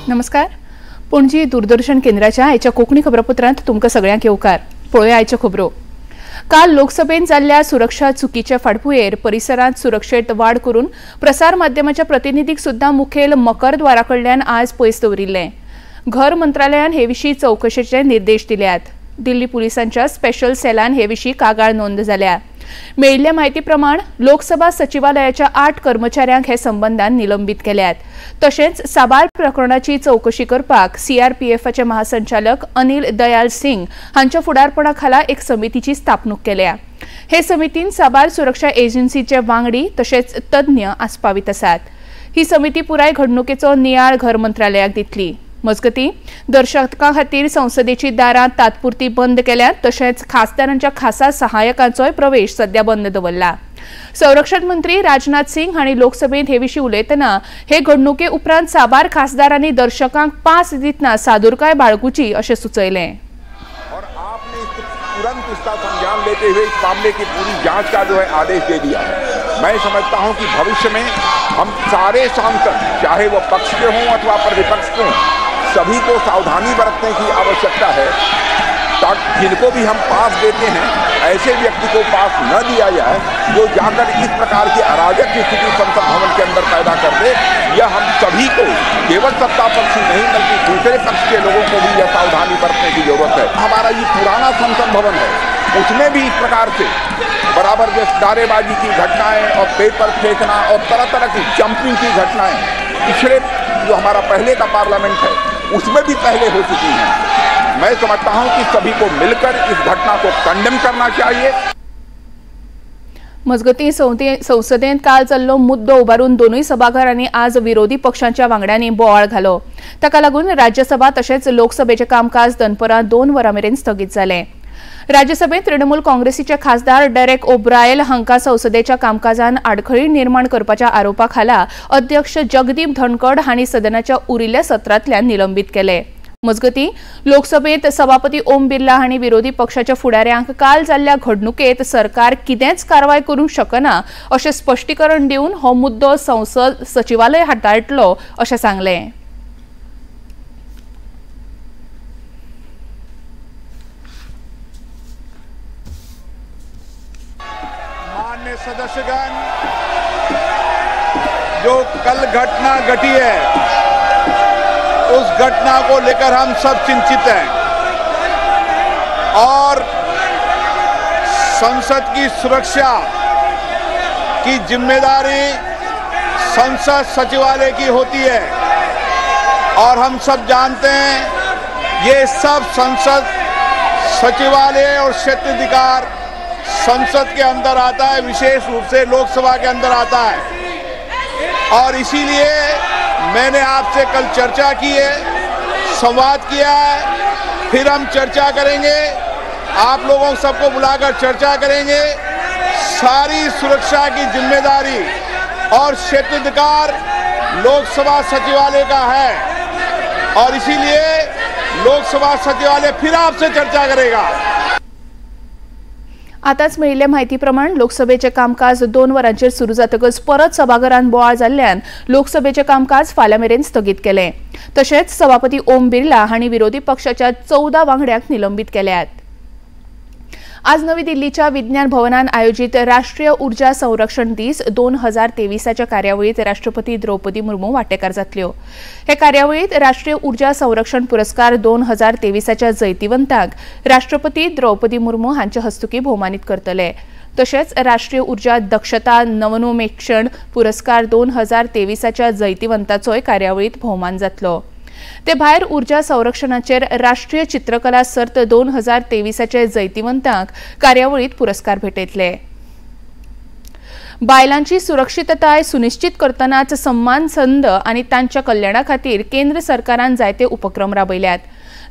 नमस्कार, पणजी दूरदर्शन केंद्राच्या आयच्या कोंकणी खबरापत्रांत तुमकां सगळ्यांक येवकार. पळोवया आयच्यो खबरो. काल लोकसभेन जाल्ल्या सुरक्षा चुकीच्या फाटभुंयेर परिसरांत सुरक्षेत वाड करून प्रसार माध्यमाच्या प्रतिनिधीक सुद्दां मुखेल मकरद्वारा कडल्यान आज पयस दवरिल्लें. घर मंत्रालयान हे विशीं चवकशेचे निर्देश दिल्यात. दिल्ली पुलिसांच्या स्पेशल सेलान हे विशीं कागाळ नोंद जाल्या. मेळिल्ल्या म्हायती प्रमाण लोकसभा सचिवालयाच्या 8 कर्मचाऱ्यांक हे संबंदान निलंबीत केल्यात. तशेंच साबार प्रकरणाची चवकशी करपाक सीआरपीएफाचे महासंचालक अनिल दयाल सिंग हांच्या फुडारपणा खाला एक समितीची स्थापणूक केल्या. हे समितीन साबार सुरक्षा एजन्सीचे वांगडी तशेंच तज्ञ आस्पावीत आसात. ही समिती पुराय घडणुकेचो नियाळ घर मंत्रालयाक दितली. मजगती दर्शकां खातीर संसदेची दारां तात्पुरती बंद केल्यात. तशेंच खासदारांच्या खासा सहाय्यकांचोय प्रवेश सध्या बंद दवरला. संरक्षण मंत्री राजनाथ सिंग हांणी लोकसभेंत हे विशीं उलयतना हे घडणुके उपरांत साबार खासदारांनी दर्शकांक पास दितना सादुरकाय बाळगुची अशें सुचयलें. और आपने तुरंत इसका संज्ञान लेते हुए इस मामले की पूरी जांच का जो है आदेश दे दिया है. मैं समझता हूं कि भविष्य में हम सारे सांसद, चाहे वो पक्ष के हों अथवा पर विपक्ष के हों, सभी को सावधानी बरतने की आवश्यकता है, ताकि जिनको भी हम पास देते हैं ऐसे व्यक्ति को पास न दिया जाए जो जाकर इस प्रकार की अराजक स्थिति संसद भवन के अंदर पैदा कर दे। यह हम सभी को, केवल सत्ता पक्ष ही नहीं बल्कि दूसरे पक्ष के लोगों को भी यह सावधानी बरतने की जरूरत है। हमारा ये पुराना संसद भवन है, उसमें भी इस प्रकार से बराबर नारेबाजी की घटनाएं और पेपर फेंकना और तरह तरह की जंपिंग की घटनाएं पिछले जो हमारा पहले का पार्लियामेंट है उसमें भी पहले हो चुकी हैं। मैं समझता हूं कि सभी को मिलकर इस घटना को कंडेम करना चाहिए. मजगती संसदेंत काल जाल्लो मुद्दो उबारून दोनूय सभाघरांनी आज विरोधी पक्षांच्या वांगड्यांनी बोवाळ घालो. ताका लागून राज्यसभा तशेंच लोकसभेचें कामकाज दनपरां 2 वरां मेरेन स्थगीत जालें. राज्यसभेत तृणमूल काँग्रेसीचे खासदार डेरेक ओब्रायल हांकां संसदेच्या कामकाजान आडखळी निर्माण करपाच्या आरोपा खाला अध्यक्ष जगदीप धनखड हांणी सदनाच्या उरिल्ल्या सत्रांतल्यान निलंबीत केले. मजगती लोकसभेत सभापती ओम बिर्ला हांणी विरोधी पक्षाच्या फुडाऱ्यांक काल जाल्ल्या घडणुकेत सरकार कितेंच कारवाय करूंक शकना अशें स्पश्टीकरण दिवन हो मुद्दो संसद सचिवालय हाताळटलो अशें सांगलें. सदस्यगण, जो कल घटना घटी है उस घटना को लेकर हम सब चिंतित हैं और संसद की सुरक्षा की जिम्मेदारी संसद सचिवालय की होती है और हम सब जानते हैं ये सब संसद सचिवालय और क्षेत्राधिकार संसद के अंदर आता है, विशेष रूप से लोकसभा के अंदर आता है। और इसीलिए मैंने आपसे कल चर्चा की है, संवाद किया है, फिर हम चर्चा करेंगे, आप लोगों सबको बुलाकर चर्चा करेंगे। सारी सुरक्षा की जिम्मेदारी और क्षेत्राधिकार लोकसभा सचिवालय का है और इसीलिए लोकसभा सचिवालय फिर आपसे चर्चा करेगा. आतांच मेळिल्ले म्हायती प्रमाण लोकसभेचें कामकाज 2 वरांचेर सुरू जातकच परत सभाघरांत बोवाळ जाल्ल्यान लोकसभेचें कामकाज फाल्यां मेरेन स्थगीत केलें. तशेंच सभापती ओम बिर्ला हांणी विरोधी पक्षाच्या 14 वांगड्यांक निलंबीत केल्यात. आज नवी दिल्लीच्या विज्ञान भवनान आयोजित राष्ट्रीय ऊर्जा संरक्षण दीस 2023 कार्यावळीत राष्ट्रपती द्रौपदी मुर्मू वांटेकार जातल्यो. हे कार्यावळीत राष्ट्रीय ऊर्जा संरक्षण पुरस्कार 2023 जैतिवंतांक राष्ट्रपती द्रौपदी मुर्मू हांचे हस्तुकीं भोवमानीत करतले. तशेंच राष्ट्रीय ऊर्जा दक्षता नवोन्मेषण पुरस्कार 2023 जैतिवंताचोय कार्यावळीत भोवमान जातलो. ते भायर ऊर्जा संरक्षणाचेर राष्ट्रीय चित्रकला सर्त 2023 जैतिवंतांक कार्यावळीत पुरस्कार भेटयतले. बायलांची सुरक्षितताय सुनिश्चित करतनाच सन्मान संद आनी तांच्या कल्याणा खातीर केंद्र सरकारान जायते उपक्रम राबयल्यात.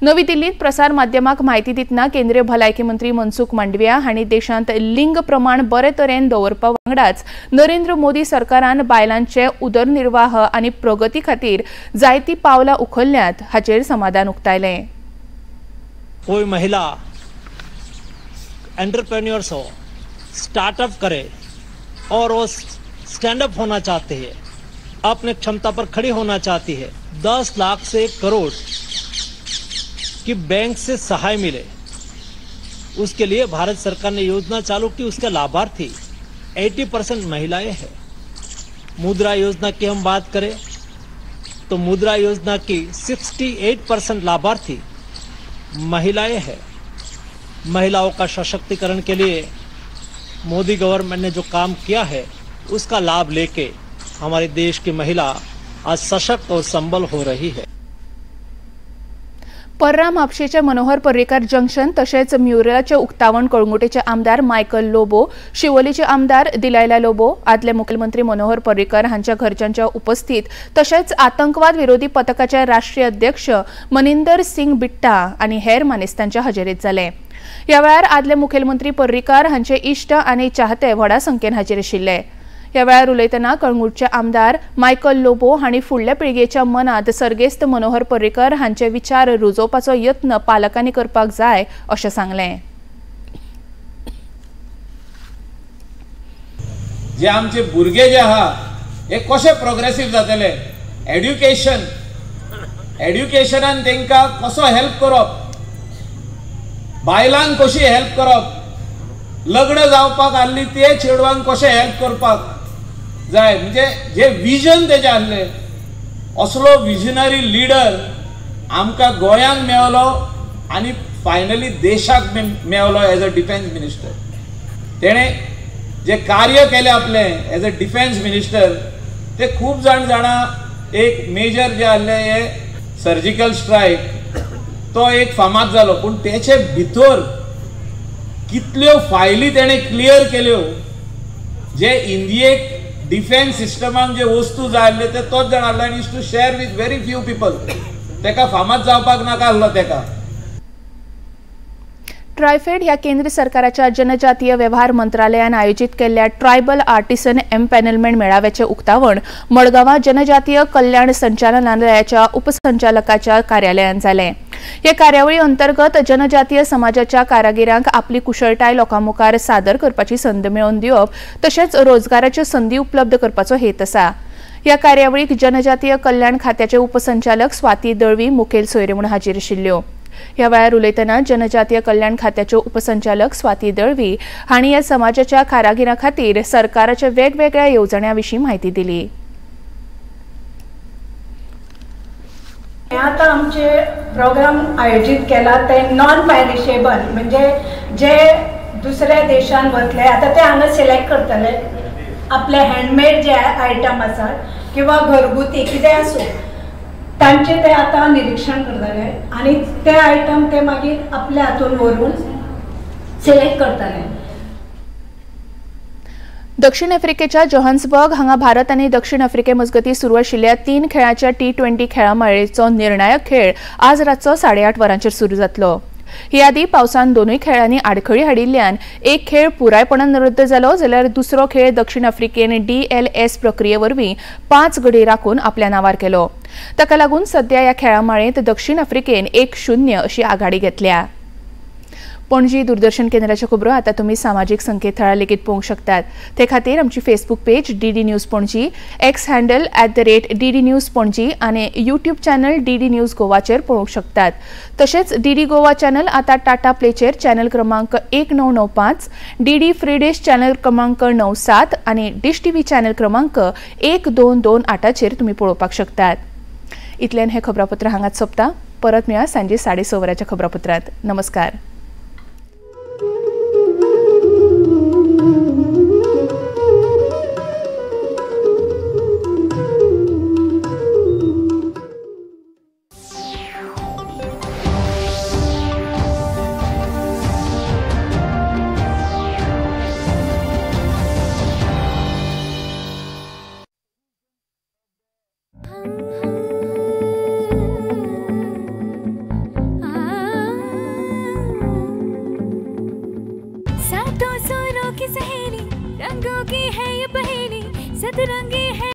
नवी दिल्लीत प्रसार माध्यमाक म्हायती दितना केंद्रीय भलायकी मंत्री मनसुख मांडविया हांणी देशांत लिंग प्रमाण बरे तरेन दवरपा वांगडाच नरेंद्र मोदी सरकारान बायलांचे उदरनिर्वाह आनी प्रगती खातीर जायती पावलां उखल्ल्यांत हाचेर समाधान उक्तायलें. कोई महिला एंटरप्रेन्योर्स हो, स्टार्टअप करे और वो स्टैंड अप होना चाहते हैं, अपने क्षमता पर खड़ी होना चाहती है, 10 लाख से 1 करोड़ की बैंक से सहाय मिले, उसके लिए भारत सरकार ने योजना चालू की। उसके लाभार्थी 80% महिलाएं हैं। मुद्रा योजना की हम बात करें तो मुद्रा योजना की 68% लाभार्थी महिलाएं हैं। महिलाओं का सशक्तिकरण के लिए मोदी गवर्नमेंट ने जो काम किया है उसका लाभ लेके हमारे देश की महिला आज सशक्त और संबल हो रही है। पर्रा म्हापशेचे मनोहर पर्रीकार जंक्शन तशेंच म्युरलाचे उक्तावण कळंगुटेचे आमदार मायकल लोबो, शिवोलीचे आमदार दिलायला लोबो, आदले मुखेलमंत्री मनोहर पर्रीकर हांच्या घरच्यांच्या उपस्थित तशेंच आतंकवाद विरोधी पथकाचे राष्ट्रीय अध्यक्ष मनिंदर सिंग बिट्टा आनी हेर मानेस्तांच्या हजेरीत जाले। ह्या वेळार आदले मुखेलमंत्री पर्रीकार हांचे इश्ट आनी चाहते व्हडा संख्येन हाजीर आशिल्ले। ह्या वेळार उलयतना कळंगूटचे आमदार मायकल लोबो हांणी फुडल्या पिळगेच्या मनांत सर्गेस्त मनोहर पर्रीकर हांचे विचार रुजोवपाचो यत्न पालकांनी करपाक जाय अशें सांगलें। जे आमचे भुरगे जे आहा हे कशे प्रोग्रेसीव जातले, एड्युकेशन एड्युकेशनान तांकां कसो हेल्प करप, बायलांक कशी हेल्प करप, लग्न जावपाक आहली ते चेडवांक कशें हेल्प करपाक जाय, म्हणजे जे विजन तेजें आहलें असलो विजनरी लिडर आमकां गोंयांक मेवलो आनी फायनली देशाक मेवलो एज अ डिफेन्स मिनिस्टर। तेणें जे कार्य केलें आपलें एज अ डिफेन्स मिनिस्टर ते खूब जाण जाणा। एक मेजर जे आहलें हे सर्जिकल स्ट्रायक तो एक फामाद जालो, पूण तेचे भितर कितल्यो फायली तेणें क्लियर केल्यो, जे इंडियेक डिफेन्स सिस्टमान जे वस्तू जाय आसल्यो ते तोच जाण आहलो आनी used to share with very few people. तेका फामाद जावपाक नाका आहलो तेका। ट्रायफेड ह्या केंद्र सरकाराच्या जनजातीय वेव्हार मंत्रालयान आयोजित केल्ल्या ट्रायबल आर्टिसन एम्पॅनलमेंट मेळाव्याचे उक्तावण मडगांवां जनजातीय कल्याण संचालनालयाच्या उपसंचालकाच्या कार्यालयान जालें। हे कार्यावळी अंतर्गत जनजातीय समाजाच्या कारागिरांक आपली कुशळटाय लोकां मुखार सादर करपाची संद मेळोवन दिवप तशेंच रोजगाराच्यो संदी उपलब्ध करपाचो हेत आसा। ह्या कार्यावळीक जनजातीय कल्याण खात्याचे उपसंचालक स्वाती दळवी मुखेल सोयरे म्हूण हाजीर आशिल्ल्यो। ह्या वेळार उलयतना जनजातीय कल्याण खात्याच्यो उपसंचालक स्वाती दळवी हांणी ह्या समाजाच्या कारागिरां खातीर सरकाराच्या वेगवेगळ्या येवजण्यां विशीं म्हायती दिली। आतां आमचे प्रोग्राम आयोजीत केला ते नॉन पॅरिशेबल, म्हणजे जे दुसऱ्या देशान वतले आतां ते हांगा सिलेक्ट करतले आपले हँडमेड जे आयटम आसात किंवा घरगुती कितें आसूं तांचे ते आतां निरीक्षण करतले आनी ते आयटम ते मागीर आपल्या हातून व्हरून सिलेक्ट करतले। दक्षिण आफ्रिकेच्या जोहान्सबर्ग हांगा भारत आनी दक्षिण आफ्रिके मजगतीं सुरू आशिल्ल्या 3 खेळाच्या T20 खेळां माळेचो निर्णायक खेळ आज रातचो 8:30 वरांचेर सुरू जातलो। ही आदी पावसान दोनूय खेळांनी आडखळी हाडिल्ल्यान एक खेळ पुरायपणान रद्द जालो जाल्यार दुसरो खेळ दक्षिण आफ्रिकेन DLS प्रक्रिये वरवीं 5 गडी राखून आपल्या नांवार केलो। ताका लागून सध्या ह्या खेळां माळेंत दक्षिण आफ्रिकेन 1-0 अशी आघाडी घेतल्या। पणजी दूरदर्शन केंद्राच्यो खबरो आतां तुमी सामाजीक संकेतथळार लेगीत पळोवंक शकतात। ते खातीर आमची Facebook page DD news Panaji, X handle @DD news Panaji आनी यूट्यूब चॅनल DD news गोवाचेर पळोवंक शकतात। तशेंच DD Goa channel आतां टाटा प्लेचेर चॅनल क्रमांक 1995, DD free dish channel क्रमांक 97 आनी डिश टीव्ही चॅनल क्रमांक 1228चेर तुमी पळोवपाक शकतात। इतल्यान हें खबरापत्र हांगाच सोंपता। परत मेळया सांजे 6:30 वरांच्या खबरापत्रांत। नमस्कार।